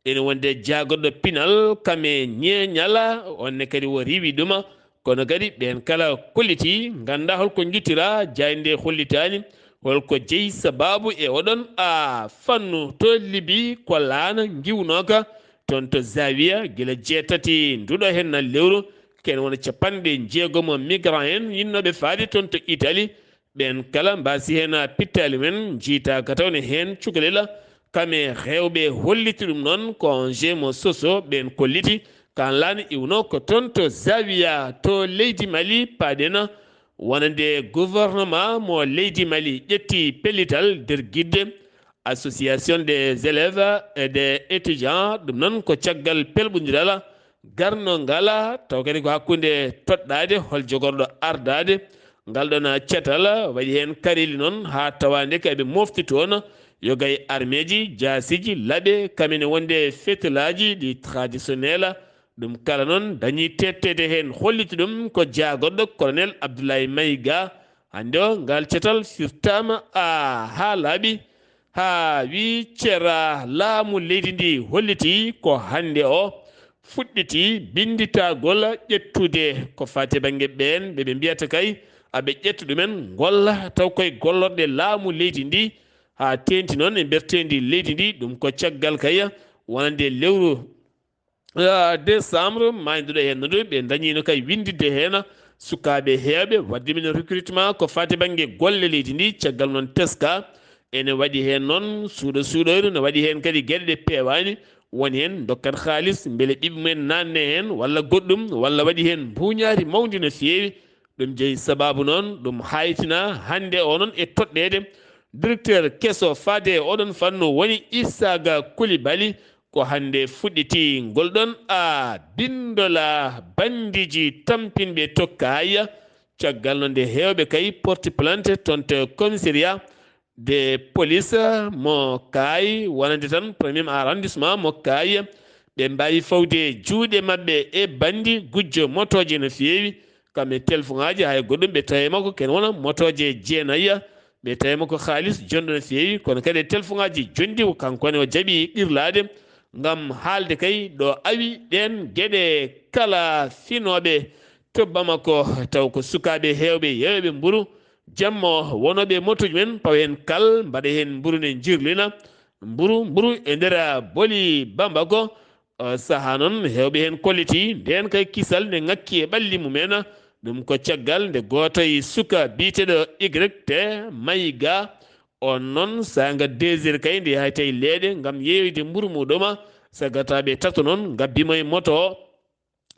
ene wonde jaagorɗo pinal kame ñeeñal, onne kadi o riiwi ɗuma kono kadi ɓeen kala kolliti ngannda holko ngittira jaaynde hollitaani holko jeyi sababu e oɗon a fannu to Libi ko laana ngiwnooka toon to Zawiya gila jeetati nduɗo heen na lewru ken wona capanɗe jeegom migrant en yinnooɓe faade toon to Italie. Ɓeen kala mbaasi heen pittaali men, njiytaaka taw ne heen cukalel. Kame heewɓe holliti ɗum noon, ko Angers mo Soso ɓeen kolliti. Kaan laana iwno ko toon to Zawiya to leydi Mali, paaɗen wonande gouvernement mo leydi Mali ƴetti pellital nder gidde Association des élèves et des étudiants, ɗum noon ko caggal pelɓondiral garno ngala taw kadi ko hakkunde toɗɗaade hol jogorɗo ardaade ngal ɗon cetal waɗi heen kareli noon haa tawaande ko eɓe mofti toon yogay armeeji jaasiiji laɓe kamene wonde fetelaaji ɗi traditionnel. Ɗum kala noon dañi tettede heen holliti ɗum ko jaagorɗo colonel Abdoulaye Maïga. Hannde o ngal cetal firtaama a haa laaɓi. haa wi cera laamu leydi ndi hollitii ko hannde o fuɗɗiti binnditagol ƴettude ko fati bannge ɓeen ɓe ɓe mbiyata kay aɓe ƴetta ɗumen ngolla taw koye gollorɗe laamu leydi ndi haa teenti noon e mberteendi leydi ndi. Ɗum ko caggal kay wonande lewru ah, décembre maayduɗo heen noon ɓe dañiino kay winndidde heen sukaaɓe heewɓe waɗde min recrutement ko fati bannge golle leydi ndi. Caggal noon teska ene waɗi heen noon suuɗo suuɗoyru, ne waɗi heen kadi geɗe ɗe peewaani. Woni heen ndokkat haalis mbele ɓiɓɓe mumen naatne heen walla goɗɗum, walla waɗi heen mbuuñaari mawndi no feewi. Ɗum jeyi sabaabu noon ɗum haytina hannde o noon e toɗɗeede directeur keso faade e oɗon fannu woni Isaaga Kulibali. Ko hannde fuɗɗiti ngol ɗon a binndola banndiiji tampinɓe tokkaaya. Caggal no nde heewɓe kay porti plainte toon to commissariat de police mo kaay wonande tan premier arrondissement mo kaay ɓe mbaawi fawde juuɗe maɓɓe e banndi gujjo motooje no feewi. Kam e telefon aji hay goɗɗum ɓe tawi makko ken wona motooje jeenayya ɓe tawi makko haalis jonɗo no feewi kono kadi e telefon aji jonɗi ko kanko ne o jaɓi qirlaade ngam haalde kay ɗo awi ɗeen geɗe kala finooɓe to Bamako taw ko sukaaɓe heewɓe yeewɓe mburu jamma o wonooɓe e motooji men pawa heen kal mbaɗa heen mburu ne njirlina mburu mburu e nder boli Bamako. Sahaa noon heewɓe heen kolliti ndeen kay kisal nde ŋakki e ɓalli mumen. Ɗum ko caggal nde gooto e suka biyeteeɗo Y T mayi ga. On noon saanga deux heures kay nde yahay tawi leeɗe ngam yeeyoyde mburu muɗuma. Sagataaɓe tato noon ngabbimo e moto o.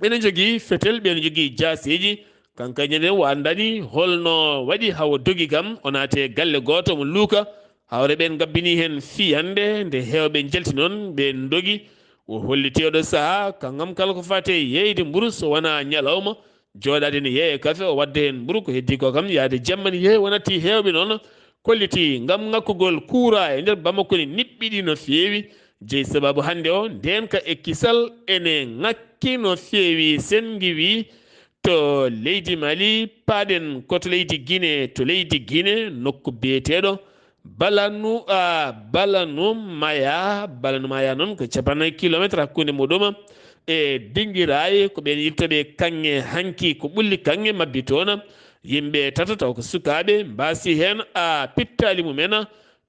Ene jogii fetel ɓe ene jogii jaaseeji. Kanko e ñande o anndani holno waɗi hawa dogi kam o naati e galle gooto omo luuka. Hawre ɓeen ngabbini heen fiyannde nde heewɓe njalti noon ɓe ndogi. O holliti oɗo sahaa kaŋŋam kala ko fate yeeyde mburu so wonaa ñalawma jooɗaade ne yeeya kafe o wadda heen mburu ko heddii ko kam yahde jamma ne yeeya wonati heewɓe noon kolliti ngam ŋakkugol kuura e nder Bamako ne niɓɓiɗi no feewi. Jeyi sabaabu hannde o ndeenka e kisal ene ŋakki no feewi. Sen ngiwi to leydi Mali paaɗen ko to leydi Gine to leydi Gine nokku biyeteeɗo Balanu a Balanu Maya Balanu Maya noon ko capannayyi kilometre hakkunde muɗum e Dingiraay ko ɓeen yiltooɓe kaŋŋe hanki ko ɓulli kaŋŋe mabbi toon. Yimɓe tato taw ko sukaaɓe mbaasi heen a pittaali mumen.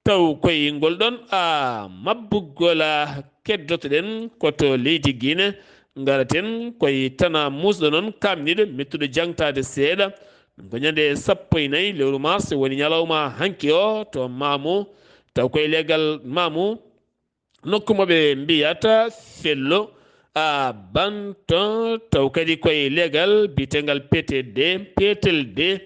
Taw koye ngol ɗon a mabbugol a keddotoɗen ko to leydi Gine. Ngaraten koye tana muusɗo noon kamniɗo mettuɗo jangtaade seeɗa. Ɗum ko ñande sappo e nayi lewru mars woni ñalawma hanki o to Mamu. Taw koye legal Mamu nokku mo ɓe mbiyata Fello a Banto. Taw kadi koye legal biyetengal P T D, P T L D.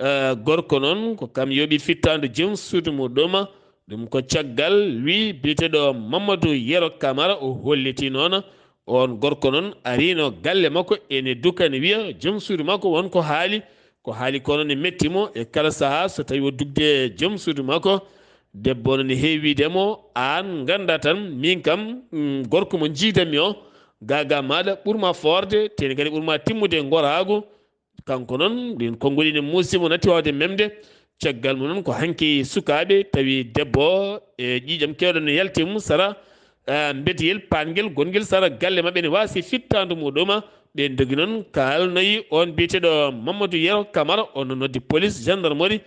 Eh, gorko noon ko kam yooɓi fittaandu jom suudu muɗum. Ɗum ko caggal wi biyeteeɗo Mamadou Yero Camara o holliti noon on gorko noon ariino galle makko ene dukani wiya jom suudu makko won ko haali. Ko haali ko noon e metti mo e kala sahaa so tawi o dugde e jom suudu makko. Debbo noon heewi wiide mo aan ngannda tan min kam mm, gorko mo njiidanmi o gaga maɗa ɓurma foorde teni kadi ɓurma timmude e ngoraagu. Kanko noon ɗin konguɗi ne muusi mo natti wawde memde. Caggal mum noon ko hanki sukaaɓe tawi debbo o e ƴiiƴam kewɗo ne yalti mum sara eh, mbetiyel paangel gongel sara galle maɓɓe ne waasi fittaandu muɗuma. Ɓe dogi noon kaalnoyi on biyeteeɗo Mamadou Yero Camara on noddi police gendarmerie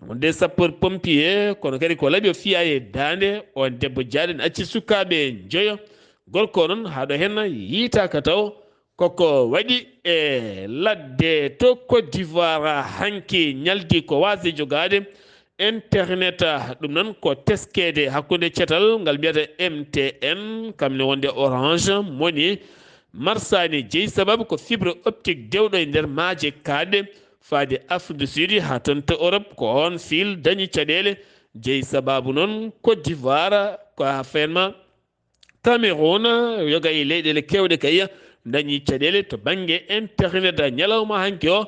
wonde sapeur pompier kono kadi ko laɓi o fiya e daande. On debbo jaaɗen acci sukaaɓe njoyo gorko o noon haɗo heen yiitaaka taw koko waɗi e ladde to Côte d'Ivoire hanki ñaldi ko waasde jogaade internet. Ɗum noon ko teskeede hakkunde cetal ngal mbiyata M T N kam ne wonde Orange Money marsani jeyi sababu ko fibre optique dewɗo e nder maaje kaaɗɗe faade Afrique du Sud haa toon to Europe ko on fil dañi caɗeele. Jeyi sababu noon Côte d'Ivoire ko haa fenma Cameroun yoga e leyɗeele kewɗe kay dañi caɗeele to bannge internet ñalawma hanki o.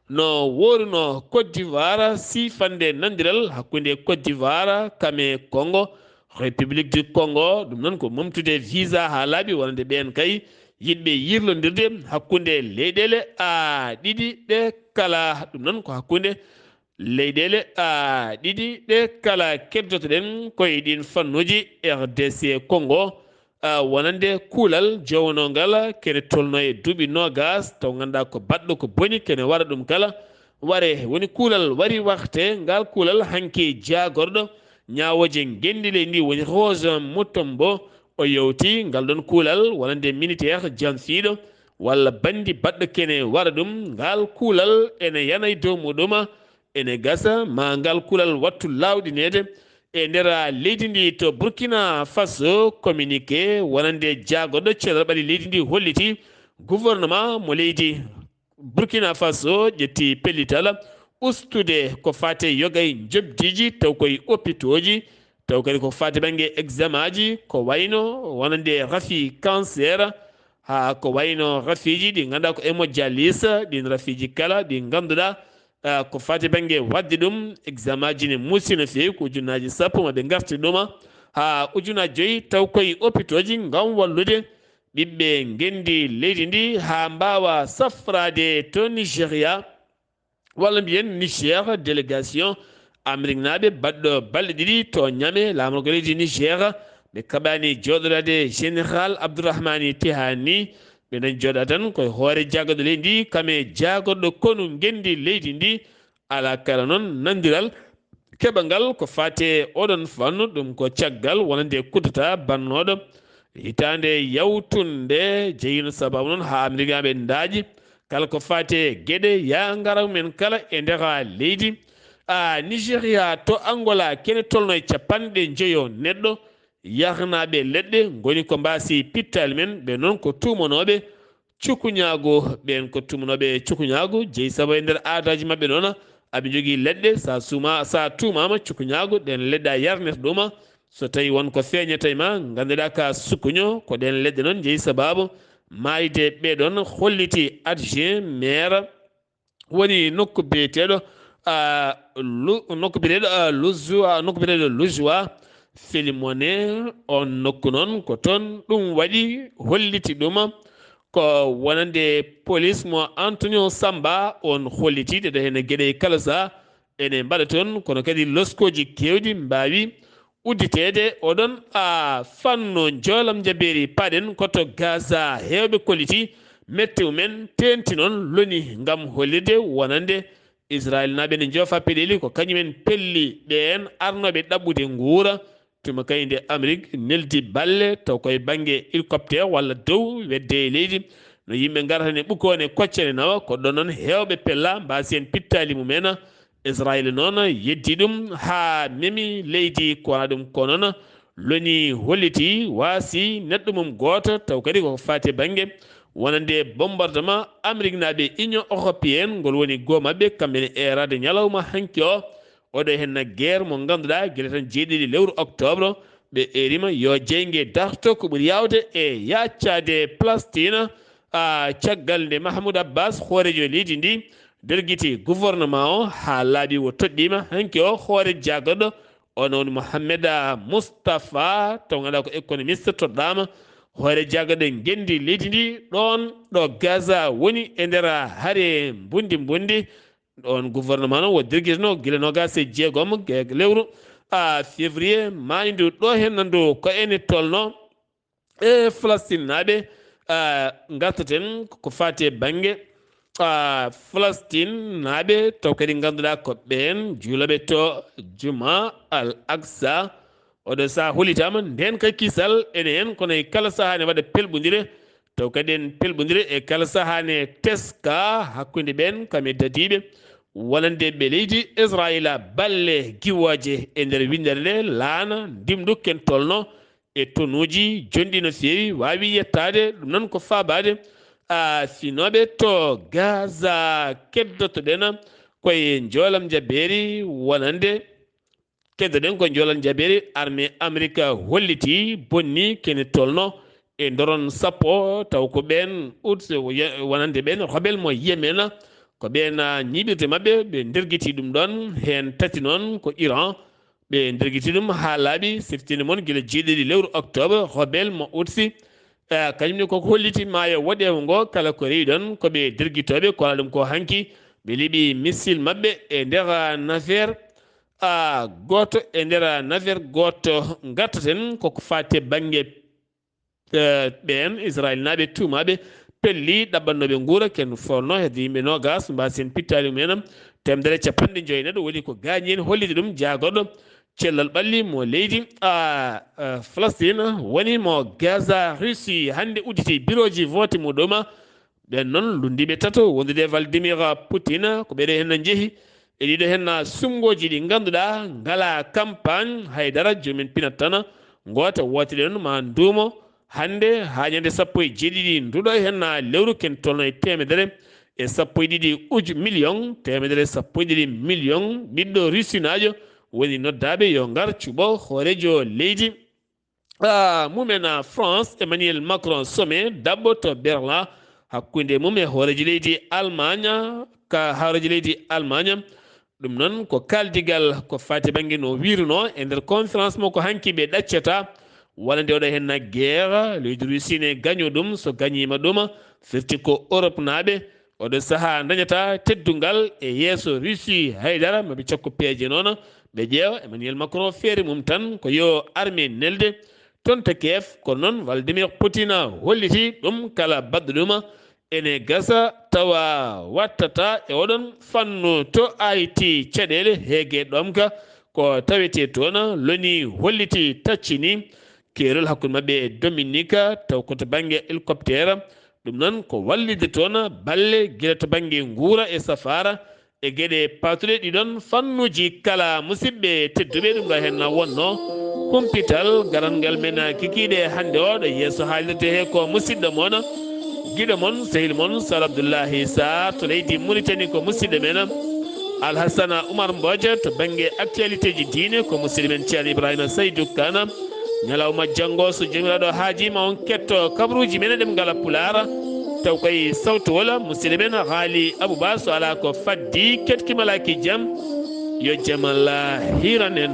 No woruno Côte d'Ivoire siifande nandiral hakkunde Côte d'Ivoire kame Congo République du Congo. Ɗum noon ko momtude visa haa laaɓi wonande ɓeen kay yiɗɓe yirlondirde hakkunde leyɗeele a ɗiɗi ɗe kala. Ɗum noon ko hakkunde Leyɗeele, a, ɗiɗi ɗe kala keddotoɗen ko e ɗin fannuuji, R D C Congo, a, wonande kuulal jowanongal kene tolno e duuɓi noogas, taw ngannduɗaa ko baɗɗo ko boni kene wara ɗum kala. Ware woni kuulal wari waxte ngal kuulal hanki jaagorɗo ñaawooje ngenndi leydi ndi woni Rose Mutombo. O yewti ngal ɗon kuulal wonande militaire janfiiɗo walla banndi baɗɗo kene wara ɗum. Ngal kuulal ene yana e dow muɗum, ene gasa ma ngal kuulal wattu laawɗineede e nder leydi ndi. To Burkina Faso, communiqué wonande jaagorɗo cellal ɓalli leydi ndi holliti gouvernement mo leydi Burkina Faso ƴetti pellital ustude ko faate yoga e njoɓdiiji taw koye opitooji, taw kadi ko faate bannge examen aji ko wayno wonande rafi cancer, haa ko wayno rafiiji ɗi ngannduɗaa ko hémodialyse, ɗin rafiiji kala ɗi ngannduɗaa, ah, ko faate bannge waɗde ɗum examen aji ne muusi no feewi, ko ujunnaaji sappo ma ɓe ngartir ɗuma haa ujunnaaji joyi taw koye opitooji ngam wallude ɓiɓɓe ngenndi leydi ndi haa mbaawa safraade to Nigeria, walla mbiyen Niger. Délégation Ameriknaaɓe baɗɗo balɗe ɗiɗi to Niamey, laamorgo leydi Niger, ɓe kaɓaani jooɗoraade Général Abdourahmani Tihani. Ɓe nani jooɗa tan koye hoore jaagorɗo leydi ndi, kam e jaagorɗo konu ngenndi leydi ndi. Alaa kala noon nanndiral keɓangal ko faati e oɗon fannu, ɗum ko caggal wonande kudeta bannooɗo hitaande yawtunde, jeyiino sababu noon haa Ameriknaaɓe ndaaƴi kala ko faati e geɗe yaa ngara men kala e nder leydi. A, Nigeria to Angola kene tolno e capanɗe njoyo neɗɗo yahnaaɓe leɗɗe ngoni ko mbaasi pittaali men, ɓe noon ko tuumanooɓe cukuñaagu. Ɓeen ko tuumanooɓe cukuñaagu, jeyi sabu e nder aadaaji maɓɓe noon, aɓe njogii leɗɗe, so a suuma, so a tuumaama cukuñaagu, ɗeen leɗɗe a yarnete ɗuma. So tawii won ko feeñata e ma, ngannduɗaa ka sukuño, ko ɗeen leɗɗe noon njeyi sababu maayde ɓee ɗoon, holliti adjoint maire woni nokku biyeteeɗo, a, Lu-, nokku biyeteeɗo, a, Luzua, nokku biyeteeɗo Luzua, Filimone, on nokku noon ko toon ɗum waɗi, holliti ɗum ko wonande police mo Antonio Samba, on holliti ɗe ɗo heen geɗe kala saha ene mbaɗa toon, kono kadi loskooji keewɗi mbaawi udditeede. Oɗon, a, fannu njoolam njabeeri paɗen ko to Gaza, heewɓe kolliti mette mumen teenti noon loni ngam hollirde wonande Israel naaɓe ne njoofa peɗeeli ko kañumen pelli ɓeen arnooɓe ɗaɓɓude nguura. Tuma kay nde Amérique neldi balle taw koye bannge hélicoptère walla dow wedde e leydi no yimɓe ngarata ne ɓukkoone koccane nawa, ko ɗon noon heewɓe pella mbaasi en pittaali mumen. Israel noon yeddi ɗum haa memi leydi ko wona ɗum, ko noon loni holliti waasi neɗɗo mum gooto, taw kadi ko faati e bannge wonande bombardement Amérique naaɓe Union Européenne, ngol woni goo maɓɓe kamɓe ne eeraade ñalawma hanki o. Oɗo heen na guerre mo ngannduɗaa gila tan jeeɗiɗi lewru octobre ɓe eerima yo jeynge darto ko ɓuri yaawde e yaaccaade Palestine. A, caggal nde Mahmoud Abbas, hooreejo leydi ndi, dergiti gouvernement o haa laaɓi o toɗɗiima hanki o hoore jaagorɗo, on woni Mohamed Mustafa, taw ngannduɗaa ko économiste toɗɗaama hoore jaagorɗo ngenndi leydi ndi ɗoon ɗo Gaza woni e nder hare mbundi mbundi. On gouvernement noon wo dergitino gila noogaas e jeegom ge-, lewru, a, février, maayndu ɗo heen ndu ko ene tolno e Falastin naaɓe, a, ngartaten ko faati e bannge, a, Falastin naaɓe, taw kadi ngannduɗaa ko ɓeen juulooɓe to Juma Al Aqsa. Oɗo saha hollitaama, ndeen kay kisal ene heen, kono e kala saha ne waɗa pelɓondire, taw kadi en pelɓondire e kala saha ne teska hakkunde ɓeen kam e dadiiɓe wonande ɓe leydi Israila balle giwooje e nder winndere nde laana ndimndu ken tolno e tonuuji jonɗi no feewi, waawi yettaade. Ɗum noon ko faabaade, a, finooɓe to Gaza. Keddotoɗen koye njoolam njabeeri wonande, keddoɗen ko njoolam njabeeri armée Amerika holliti bonni kene tolno e ndoron sappo, taw ko ɓeen ut-, wonande ɓeen rebel mo Yemen, ko ɓeen, a, ñiiɓirde maɓɓe, ɓe ndergiti ɗum ɗoon, heen tati noon ko Iran. Ɓe ndergiti ɗum haa laaɓi, siftinde mon gila jeeɗiɗi lewru octobre, rebel mo Houthi, e, kañum ne koko holliti maayo woɗeewo ngo, kala ko rewi ɗoon ko ɓe dergitooɓe, ko alaa ɗum ko hanki, Ɓe liɓi missile maɓɓe e nder navire, a, gooto e nder navire gooto. Ngartaten koko faati bannge, eh, ɓeen Israel naaɓe tuumaaɓe pelli ɗaɓɓannooɓe nguura ken forno hedde yimɓe noogas, mbasen pittaali mumen teemedere capanɗe joyi neɗɗo woni ko gaañi en, holliti ɗum jaagorɗo cellal ɓalli mo leydi, a, a, Falastin woni mo Gaza. Russie hannde udditi birooji vote muɗum. Ɓen noon lunndiiɓe tato wondude e Vladimir Poutine, ko ɓeɗo hen njehi e ɗiɗo hen suɓngooji ɗi ngannduɗaa ngalaa campagne haydara, joomin pinat tan. Ngoota woote ɗen ma nduumo hannde haa ñande sappo e jeeɗiɗi nduɗo hen lewru, ken tolno e teemedere e sappo e ɗiɗi uju million, teemedere sappo e ɗiɗi million ɓiɗɗo Rusinaajo woni noddaaɓe yo ngar cuɓo hooreejo leydi, ah, mumen, ah, France, Emmanuel Macron, sommet daɓɓo to Berlin hakkunde mum e hooreejo leydi Allemagne, ka hooreejo leydi Allemagne. Ɗum noon ko kaaldigal ko faati bannge no wiirunoo e nder conférence mo ko hanki ɓe ɗaccata, walla nde oɗo hen guerre leydi Russie ne gaño ɗum, so gañiima ɗum firti ko Europe naaɓe oɗo sahaa dañata teddungal e yeeso Russie. Haydara maɓe cakko peeje noon, ɓe ƴeewa Emmanuel Macron feere mum tan ko yo armée nelde toon to Kiev. Kono noon Vladimir Poutine holliti ɗum kala baɗɗo ɗum ene gasa tawa wattata e oɗon fannu. To Haïti caɗeele heege ɗomka ko tawete toon, loni holliti taccini keerol hakkunde maɓɓe e Dominica, taw ko to bannge hélicoptère. Ɗum noon ko wallitde toon balle gila to bannge nguura e safaara e geɗe paatuɗe ɗiɗon fannuuji kala. Musidɓe tedduɓe, ɗum ɗo hen na wonno kumpital garanngal men kikiiɗe hannde o. Ɗo yeeso haalirde he ko musidɗo mon, giɗo mon, sehil mon Sal Abdoullahi Sarr to leydi Mauritanie, ko musidɗo men Alhassana Oumar Mbodj. To bannge actualité ji diine ko musidɗo men Ceerno Ibrahima Saydou Kane. Ñalawma janngo so Joomiraaɗo haajiima on ketto kabaruuji men e ɗemngal Pulaar, taw koye sawtowol musidɗo men Haali Abou Ba, so alaa ko faddi keɗki malaaki jam, yo jam Allah hiran en.